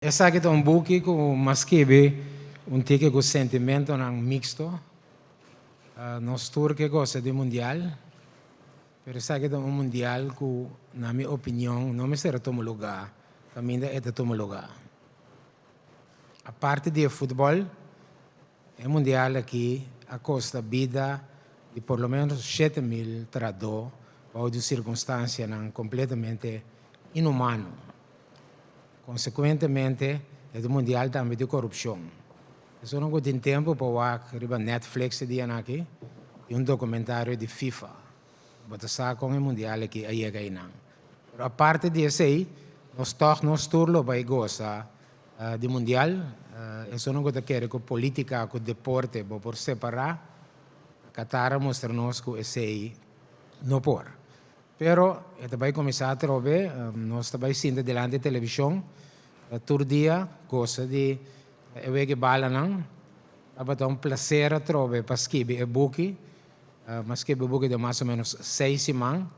Esaki ta un buki ku m'a skibi un tiki ku sentimentonan miksto. Nos tur ke gosa di mundial, pero esaki ta un mundial ku, na mi opinion, no mester a tuma lugá kaminda e ta tuma lugá. Aparte di e futbòl, e mundial aki a kosta bida di por lo ménos 7000 trahadó bou di sirkunstansianan kompletamente inhumano. Konsekuentemente, e ta un mundial tambe di korupshon. Esun ku tin tempu pa wak riba Netflix e dianan aki, tin un dokumentario di FIFA. Bo ta sa kon e mundial aki a yega einan. Pero aparte di esei, nos tòg nos tur lo bai gosa di mundial. Esun ku ta kere ku polítika ku deporte bo por separá, Qatar a mustra nos ku esei no por. Pero e ta bai kuminsá atrobe, nos ta bai sinta dilanti e televishon tur dia gosa di e wega e balanan. Tabata un plaser atrobe pa skibi e buki. Mi a skibi e buki den mas o ménos 6 siman,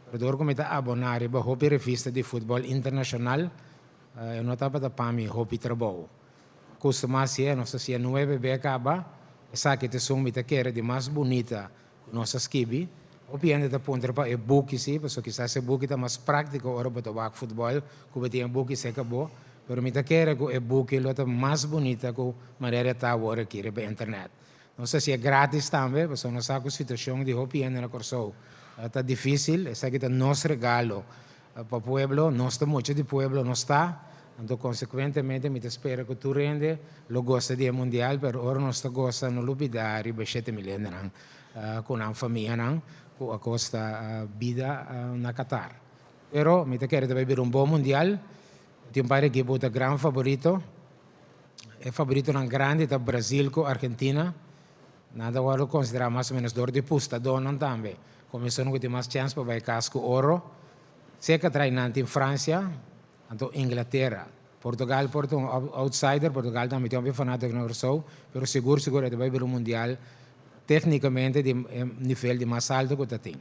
pero dor ku mi ta aboná riba hopi revista di futbòl internashonal, e no tabata pa mi hopi trabou. Kustumá hasié, nos a hasié nuebe be kaba. Esaki ta esun mi ta kere di mas bunita ku nos a skibi. Hopi hende ta puntra pa e buki si, pasobra kisas e buki ta mas práktiko ora bo ta wak futbòl ku bo tin e buki serka bo, pero mi ta kere ku e buki lo ta mas bunita ku manera e ta awor aki riba internet. Nos a hasié gratis tambe, pasobra nos sa ku situashon di hopi hende na Kòrsou ta difísil. Esaki ta nos regalo pa pueblo, nos ta mucha di pueblo nos ta, anto konsekuentemente mi ta spera ku tur hende lo gosa di e mundial, pero ora nos ta gosa no lubidá riba 7000 hendenan ku nan famianan ku a kosta bida na Qatar. Pero mi ta kere ta bai bira un bon mundial. Tin un par ekipo ta gran favorito. E favoritonan grandi ta Brasil ku Argentina. Nan ta wòrdu konsiderá mas o ménos dor di pustadónan tambe komo esun ku tin mas chèns pa bai kas ku oro. Serka trai nan tin Fransia, anto Inglatera. Portugal por ta un outsider, Portugal tambe tin hopi fanátiko na Kòrsou, pero sigur sigur e ta bai bira un mundial téknikamente di e nivel di mas altu ku ta tin.